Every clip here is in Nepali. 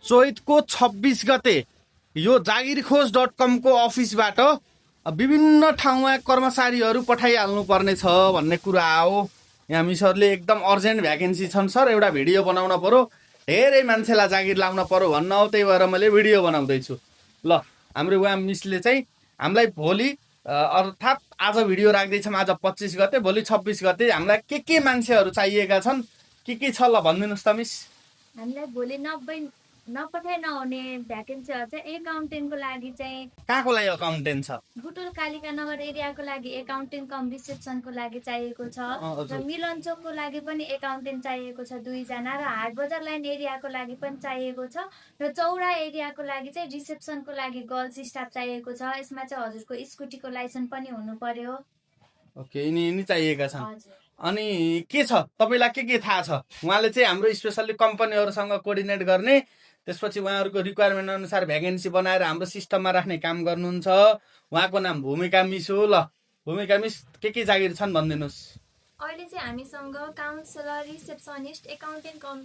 चैतको 26 गते यो जागिरखोज.com को अफिसबाट विभिन्न ठाउँमा कर्मचारीहरू पठाइहाल्नु पर्ने छ भन्ने कुरा हो। यहाँ मिसहरूले एकदम अर्जेन्ट भ्याकेन्सी छन् सर, एउटा भिडियो बनाउन पर्यो, धेरै मान्छेलाई जागिर लाउन पर्यो भन्न हो, त्यही भएर मैले भिडियो बनाउँदैछु। ल, हाम्रो उहाँ मिसले चाहिँ हामीलाई भोलि अर्थात् आज भिडियो राख्दैछौँ, आज 25 गते, भोलि 26 गते हामीलाई के मान्छेहरू चाहिएका छन्, के छ ल भनिदिनुहोस् त मिस। हामीलाई भोलि नपठाइ नहुने भ्याकेन्सीहरू चाहिँ एकाउन्टेन्टको लागि चाहिँ कहाँको लागि अकाउन्टेन्ट छ? बुटोल कालिका नगर एरियाको लागि एकाउन्टेन्ट कम रिसेप्सनको लागि चाहिएको छ र मिलन चोकको लागि पनि एकाउन्टेन्ट चाहिएको छ 2 जना र हाट बजार लाइन एरियाको लागि पनि चाहिएको छ र चौरा एरियाको लागि चाहिँ रिसेप्सनको लागि गर्ल्स स्टाफ चाहिएको छ। यसमा चाहिँ हजुरको स्कुटीको लाइसेन्स पनि हुनु पर्यो। ओके, यिनी चाहिएका छन्। अनि के छ तपाईँलाई के थाहा छ? उहाँले चाहिँ हाम्रो स्पेसल्ली कम्पनीहरूसँग कोअर्डिनेट गर्ने, त्यसपछि उहाँहरूको रिक्वायरमेन्ट अनुसार भ्याकेन्सी बनाएर हाम्रो सिस्टममा राख्ने काम गर्नुहुन्छ। उहाँको नाम भूमिका मिस हो। ल भूमिका मिस, के जागिर छन् भनिदिनुहोस्। अहिले चाहिँ हामीसँग काउन्सिलर, रिसेप्सनिस्ट, एकाउन्टेन्ट कम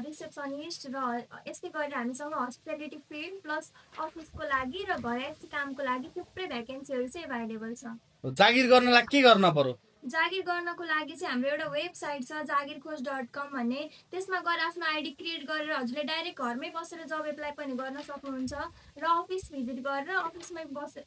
रिसेप्सनिस्ट र यस्तै गरेर हामीसँग हस्पिटालिटी फिल्ड प्लस अफिसको लागि र घरैसी कामको लागि थुप्रै भ्याकेन्सीहरू चाहिँ एभाइलेबल छ। जागिर गर्नलाई के गर्न पर्यो? जागिर गर्नको लागि चाहिँ हाम्रो एउटा वेबसाइट छ जागिरखोज.com भन्ने, त्यसमा गएर आफ्नो आइडी क्रिएट गरेर हजुरले डाइरेक्ट घरमै बसेर जब एप्लाई पनि गर्न सक्नुहुन्छ र अफिस भिजिट गरेर अफिसमै बसेर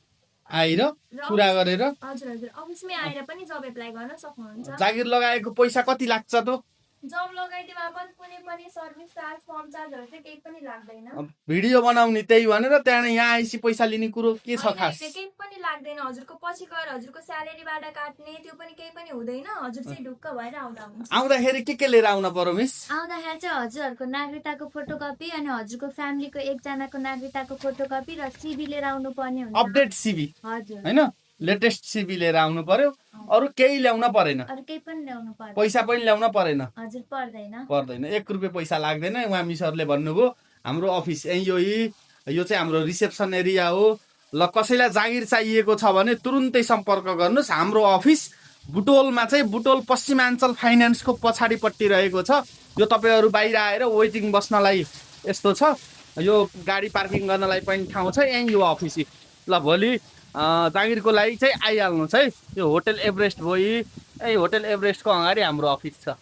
आएर कुरा गरेर हजुर अफिसमै आएर पनि जब एप्लाई गर्न सक्नुहुन्छ। जागिर लगाएको पैसा कति लाग्छ त? जब लगाइदिए बापत कुनै पनि सर्भिस चार्ज, फर्म चार्जहरू चाहिँ केही पनि लाग्दैन। भिडियो बनाउने त्यही भनेर त्यहाँ यहाँ आइसी पैसा लिने कुरो के छ खास? केही पनि लाग्दैन। हजुरको पछि गएर हजुरको स्यालेरीबाट काट्ने त्यो पनि केही पनि हुँदैन। हजुर चाहिँ ढुक्क भएर आउँदा हुन्छ। आउँदाखेरि के लिएर आउन पर्यो मिस? आउँदाखेरि चाहिँ हजुरहरूको नागरिकताको फोटोकपी अनि हजुरको फ्यामिलीको एकजनाको नागरिकताको फोटोकपी र सिभी लिएर आउनु पर्ने हुन्छ। अपडेट सिभी हजुर, हैन, लेटेस्ट सिभी लिएर आउनु पर्यो। अरु केही ल्याउन परेन? अरु केही पनि ल्याउनु पर्दैन। पैसा पनि ल्याउन परेन? हजुर, पर्दैन। 1 रुपियाँ पैसा लाग्दैन। उहाँ मिसहरूले भन्नुभयो हाम्रो अफिस यो चाहिँ हाम्रो रिसेप्सन एरिया हो। ल, कसैलाई जागिर चाहिएको छ भने तुरुन्तै सम्पर्क गर्नुहोस्। हाम्रो अफिस बुटोलमा चाहिँ बुटोल पश्चिमाञ्चल फाइनेन्सको पछाडिपट्टि रहेको छ। यो तपाईँहरू बाहिर आएर वेटिङ बस्नलाई यस्तो छ, यो गाडी पार्किङ गर्नलाई पनि ठाउँ छ। यो अफिस ल भोलि जागिरको लागि चाहिँ आइहाल्नुहोस् है। यो होटल एभरेस्ट भयो, होटल एभरेस्टको अगाडि हाम्रो अफिस छ।